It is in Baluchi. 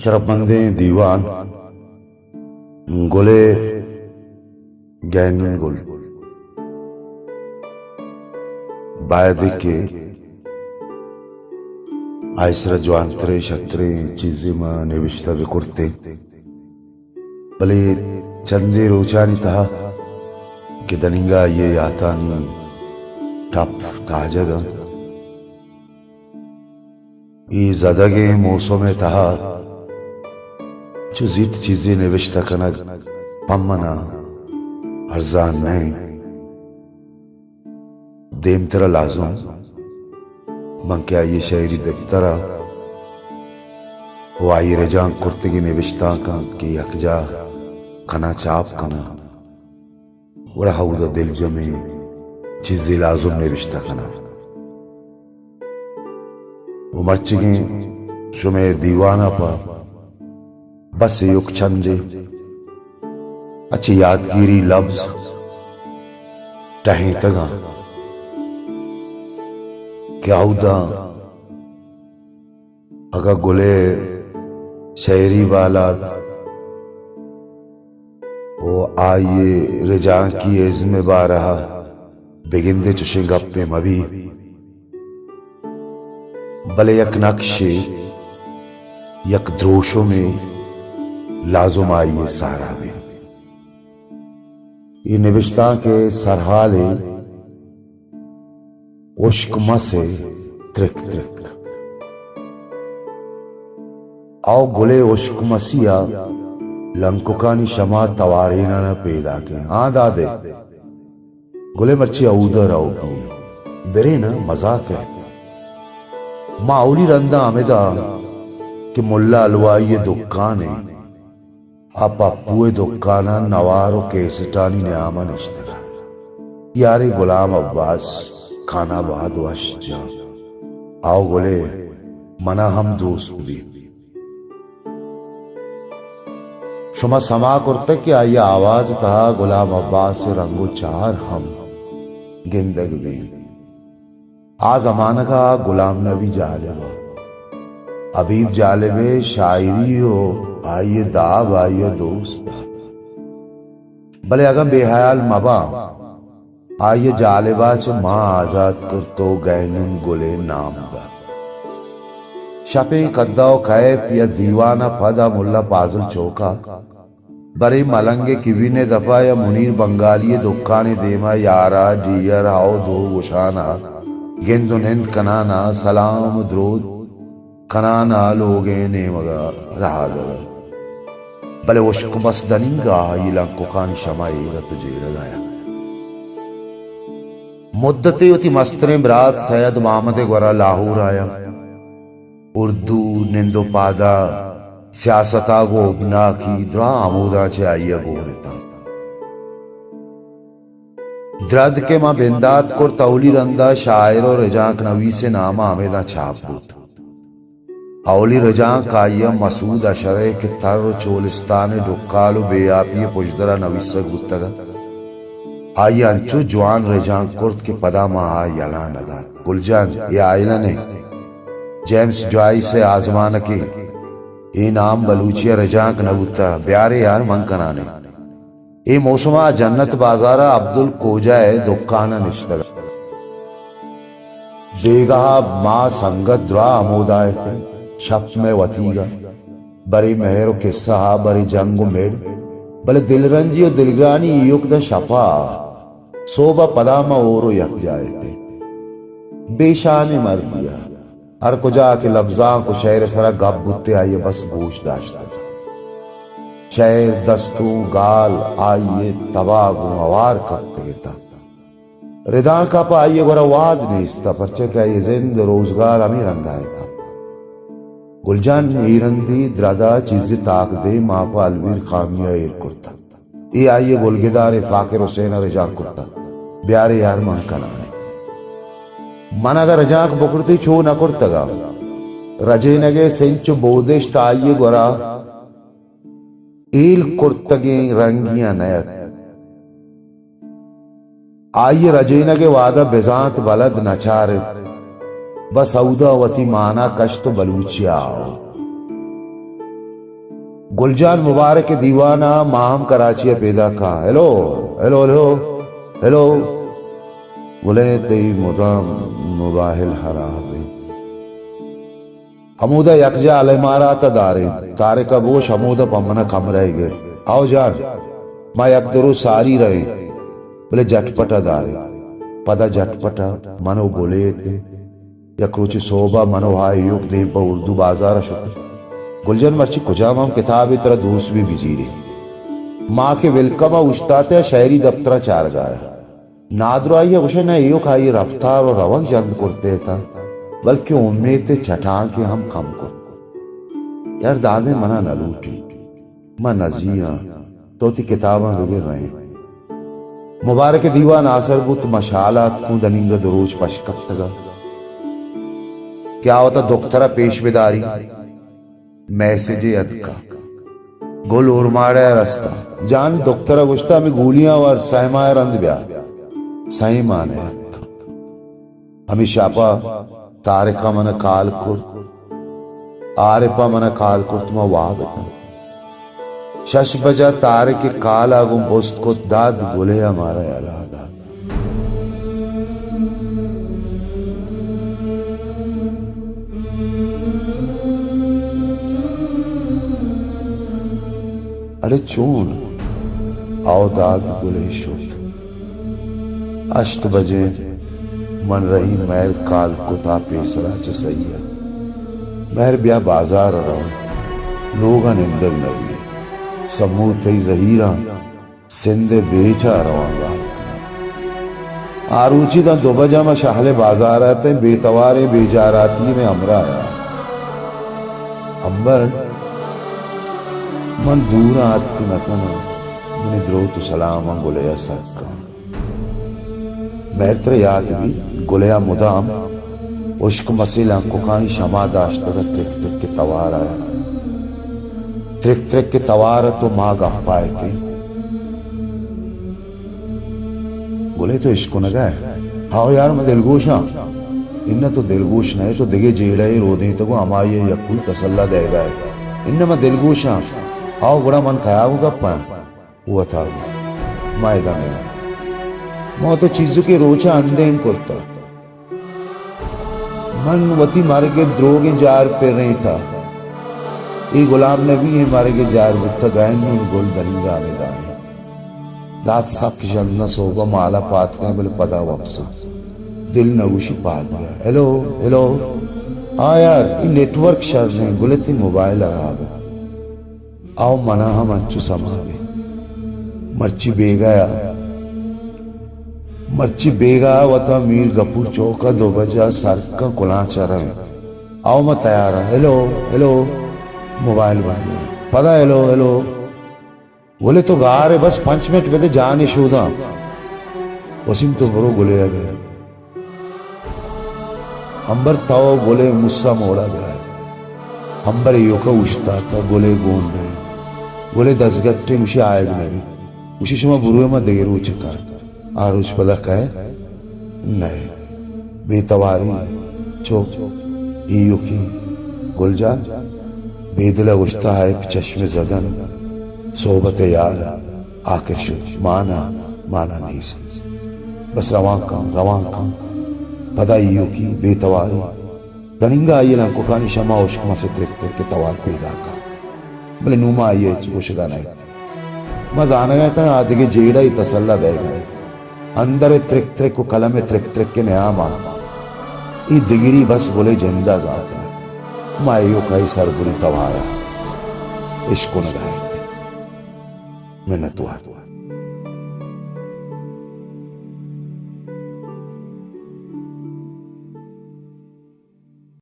شرپمندیں دیوان، گل ءِ گین گل، باید کہ آئی سرا جوانتریں شتریں چیزے ما نبشتہ بہ کرتیں، بلے چندے روچانی تہا کہ دننگا آئی ءِ یاتانی ٹپ تاجگ انت۔ اے زدگیں موسم ءِ تہا چو زیت چیزے نبشتہ کنگ پہ من ءَ ارزان نہ انت۔ دیمتر ءَ لازم من کہ آئی ءِ شئیری دپتر ءَ و آئی ءِ رجانک کرتگیں نبشتانکاں کہ یکجاہ کناں، چاپ کناں، گڑا ہود ءَ دلجمیں چیزے لازم نبشتہ کناں۔ و مرچیگیں شمئے دیوان ءَ پہ بس ایوک چندے ءَ چہ یاتگیری لبز ٹہینتگاں کہ ہوداں اگاں گل ءِ شئیری بالاد و آئی ءِ رجانکی ازم ءِ بارہ ءَ بگندے چشیں گپے مہ بیت، بلے یک نقشے، یک دروشمے لازم آئی ءِ سہرا بیت۔ اے نبشتانک ءِ سرحال ءَ ہشک مس ءِ ترک ترک۔ او گل ءِ ہشک مسی ءَ لنککانی شما توارینان ءَ پیداک انت۔ ہاں دادے، گل ءِ مرچی اود ءَ روگی انت۔ برے نہ، مزاک ءَ۔ ما اولی رندا ہمدا کہ ملا حلوائی ءِ دکان انت۔ آ پپو ءِ دکان ءَ نوار و کیسٹانی نیام ءَ نشتگ ءَ۔ یارے غلام عباس کھان آباد وش جاں۔ آؤ گل ءِ، منا ہم دوست بیت۔ شما سما کرتگ کہ آئی ءِ آواز ءِ تہا غلام عباس ءِ رنگ و چہر ہم گندگ بیت۔ آ زمانگ ءَ غلام نبی جالب ءَ حبیب جالب ءِ شاعری و آئی ءِ داب آئی ءِ دوست ات۔ بلے اگاں بے حیال مہ باں، آئی ءَ جالب ءَ چہ ما آزات کرت و گینون گل ءِ نام دات۔ شپیں کدا و کیپ یا دیوان ءَ پد ءَ ملا پازل چوک ءَ برے ملنگ ءِ کیبن ءِ دپ ءَ یا منیر بنگالی ءِ دکان ءِ دیم ءَ یار ءَ ڈیئر ہئو دو گوشان ءَ گند و نند کنان ءَ سلام و دروت کنان ءَ لوگ ءِ نیمگ ءَ رہادگ ات۔ بلے ہشک مس دننگا آئی لنککانی شما ایر ات و جیڑگ ءَ ات۔ مدتے وتی مستریں برات سید محمد ءِ گورا لاہور آیاں۔ اردو، نند و پادا، سیاست ءَ گوں ہبناکی دراہ ہمودا چہ آئی ءَ گون اتاں۔ درد کہ ما بندات کرت، اولی رندا شاعر و رجانک نویس ءِ نام ءَ ہمیداں چاپ بوت۔ اولی رجانک آئی ءَ مسعود اشر ءِ کہ تر و چولستان ءِ ڈکال و بے آپی ءِ پژدر ءَ نویسگ بوتگ ات۔ آئی ءَ انچو جوان رجانک کرت کہ پدا ما آ یلہ نہ دات۔ گل جان، اے آئلن انت۔ جیمس جوائس ءِ آزمانکے۔ اے نام بلوچی ءَ رجانک نہ بوتہ۔ بیارے یار، من کنانے۔ اے موسم ءَ جنت بازار ءَ عبدل کوجا ءِ دکان ءَ نشتگ۔ بیگاہ ءَ ما سنگت دراہ ہمودا اتیں۔ شپ مئے وتیگ ءَ۔ برے مہر و کسہ ءَ، برے جنگ و مڑ، بلے دلرنجی و دلگرانی ایوک داں شپ ءَ۔ سہب ءَ پدا ما ہور و یکجاہ اتیں۔ بے شانیں مردے ءَ۔ ہر کجا کہ لبزانک و شئیر ءِ سرا گپ بوتیں، آئی ءَ بس گوش داشتگ۔ شئیر، دستونک، گال آئی ءِ تب ءَ گوں ہوار کپتگ اتاں۔ ردانک ءَ پہ آئی ءِ گورا وہد نیست ات، پرچا کہ آئی ءِ زند و روزگار ہمے رنگ ءَ اتاں۔ گل جان، اے رندی درد ءَ چیزے تاک دے، ما پہ الویر خامی ءَ ایر کرتگ۔ اے آئی ءِ گلگدار ءِ فاخر حسین ءَ رجانک کرتگ۔ بیارے یار، من کنانے۔ من اگاں رجانک بکرتیں، چو نہ کرتگ ات۔ رجینگ ءِ سنچ و بودشت آئی ءِ گورا ہیل کرتگیں رنگیاں نہ ات۔ آئی ءِ رجینگ ءِ وہد ءَ بزانت بلد نہ چارت، بس اودا وتی مانا کشت و بلوچی ءَ آورت۔ گل جان مبارک ءِ دیوان ءَ، ما ہم کراچی ءَ پیداک آں۔ Hello, hello, hello, hello. گلیں تئی مدام موبائل ہراب انت۔ ہمودا یکجاہ المارات ءَ داریں۔ طارق ءَ بگوش، ہمودا پہ من ءَ کمرہ ئے گر۔ آؤ جان، ما یک دو روچ ساری رہیں، بلے جٹ پٹ ءَ داریں۔ پدا جٹ پٹ ءَ من ءُ گلے اتیں۔ یک روچے سہب ءَ من ءُ آ ایوک دیم پہ اردو بازار ءَ شت۔ گل جان، مرچی کجام ہم کتابے ترا دوست بی بزیرے۔ ما کہ ویلکم ءَ اوشتاتیں، شہری دپتر ءَ چارگا ءَ۔ نادراہی ءَ گوشئے نہ ایوک آئی ءِ رفتار ءُ روگ جند کرتہ اتاں، بلکیں امیت ءِ چٹانکے ہم کم کرت۔ یار دادیں، من ءَ نہ لوٹی، من نزی آں، تو وتی کتاباں بگر رہیں۔ مبارک ءِ دیوان آسر بوت، ما شال ءَ اتکوں، دنیگہ دو روچ پش کپتگ ءَ کہ آ وتا دکتر ءَ پیش بداری۔ میسجے اتکا۔ گل اورماڑہ ءَ رستا۔ جان، دکتر ءَ گوشتا، ہمے گولیاں ور، سئے ماہ ءَ رند بیا۔ سئے ماہ نہ اتکا۔ ہمے شپ ءَ طارق ءَ من ءَ کال کرت، عارف ءَ من ءَ کال کرت، ما واب اتاں۔ شش بجہ طارق ءِ کال ءَ گوں بست کت، داد گلے ءَ مارا یلہ دات۔ اڑے چون؟ آؤ داد گلے شت۔ ہشت بجے من رہی، مہر کال کت، آ پیسرا چہ سہی ات۔ مہر بیا بازار ءَ رو، لوگ ءَ نندگ نہ بی۔ سمو تئی زہیراں سندھ ءِ بیٹ ءَ رواں گال کناں۔ آ روچی داں دو بجہ ما شہل ءِ بازار ءَ اتیں، بے تواریں بے جاراتی مئے ہمراہ ءَ۔ امبر، من دور ءَ اتک نہ کناں، منی دروت ءُ سلاماں گلے ءَ سر کن۔ مہر ترا یات بی، گلے ءَ مدام ہشک مسیں لنککانی شما داشتگ ءَ ترک ترک ءِ توار ءَ۔ ترک ترک ءِ توار ءَ تو ما گپ ءَ اتیں۔ گلے تو اشکنگ ءَ ئے؟ ہاو یار، من دلگوش آں۔ اناں تو دلگوش نہ ئے، تو دگہ جیڑہ ئے رودینتگ ءُ ہمائی ءَ یکوئی تسلا دئیگ ءَ ئے۔ اناں من دلگوش آں۔ ہاو گڑا من کیا گوں گپ ءَ آں؟ وتا گوں۔ ما ادا نیاں۔ ما تو چیزکے روچ ءَ اندیم کرتہ۔ من وتی مرگ ءِ دروگیں جار پرینتہ۔ اے گلام نبی ءِ مرگ ءِ جار بوتہ، گائن نون گل دنیگا ہمے دائیں۔ داد سک ژند نہ، سہب ءَ مالا پاد کئیں، بلے پدا وپساں۔ دل نہ گوشی پاد بیا۔ Hello, hello. آ یار، اے نیٹ ورک شر نہ، گلے تئی موبائل ہراب انت۔ آؤ منا ہم انچو سما بی۔ مرچی بیگاہ ءَ، مرچی بیگاہ ءَ وتا میر گپور چوک ءَ دو بجہ سر کن، کلانچ ءَ رویں۔ آؤ ما تیار آں۔ Hello, hello. موبائل بند ئے۔ پدا ہیلو، ہیلو۔ گلے تو گار ئے، بس پنچ منٹ بدے، جان ءِ شوداں۔ وسیم تو برو گلے ءَ بے۔ امبر تو گلے موسا موڑا بیا۔ امبر ایوکا اوشتاتا، گلے گون نہ۔ گلے دزگٹے، گوشی آیگ نہ بی۔ گوشی شما بروے، ما دگہ روچ کار۔ آ روچ پدا کئے؟ نئے۔ بے تواری۔ چپ۔ ایوکی۔ گل جان۔ بے دل ءَ اوشتا، آئے پہ چشم زدن۔ صحبت یار۔ آکر شت، مانا، مانا نیست۔ بس روان کن، روان کن۔ پدا ایوکی بے تواری۔ دننگا آئی لنککانی شما اشک مسے ترک ترک ءِ توار پیداک آ۔ بلے نوں ما آئی ءَ ہچ گوشگا نہ ات۔ ما زانگا اتاں آ دگہ جیڑہ ءِ تسلا دئیگا انت۔ اندر ءِ ترک ترک ءُ قلم ءِ ترک ترک ءِ نیاما اے دگری بس گلے جندا زاتا۔ ما ایوکا اے سربری توارا اشکنگا ات۔ منتوار۔